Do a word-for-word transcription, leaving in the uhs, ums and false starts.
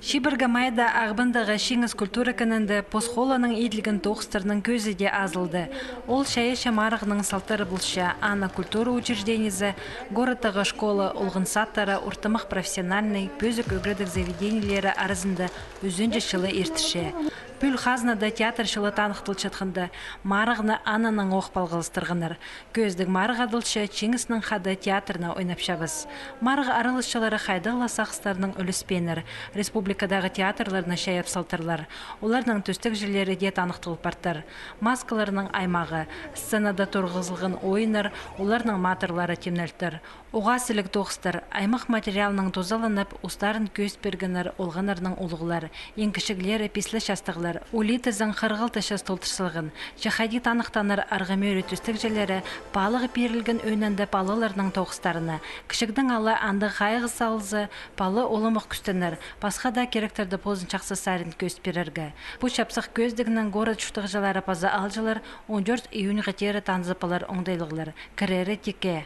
Чибіргі майда Ағбандағы Чиңіс культура кінінде пос холынаң иділген тоғыстарның кӧзі дее азылды. Ол чайаачы марығның салтары полча. Аны культура учреждениезі, городтағы школа, олған садтары, ортымах профессиональнай, пӧзік ӱгредіг заведениелері аразында ӱзінҷі чылы иртче. Пӱӱл хазнада театр чылы таныхталчатханда, марығны аннаң ох палғалыстырғаннар. Кӧзідіг марығ адалча «Чиңістің хада» театрына ойнапчабыс. Марығ араласчылары хайдағ ла сағыстарнаң ӱлеспееннер, республикадағы театрларны чайап салтырлар. Оларның тӧстегҷілері дее таныхтал партыр. Маскаларның аймағы, сценада турғызылған ойыннар, оларның матырлары тимнелтір. Уғаа сіліг тоғыстар, аймах материалнаң тузаланып, устарын кӧзіт пиргеннер олғаннарнаң улуғлар. Иң кічіглері пис ле частығлар. Улитазың хырғалты част толдырчалған. Че хайди таныхтанар арғымӧрі тӧстегҷілері палығ пирілген ӧӧнінде палаларның тоғыстарына. Кічігдең ала андағ хайығ салза, пала уламох кӱстенер, пасха даа киректерді позын чахсы сарин кӧзіт пирерге. Пу чапсых кӧзідігнең город чуртағҷылары паза аалҷылар он тӧрт июньға теере танызып алар оңдайлығлар. Кірері тикке.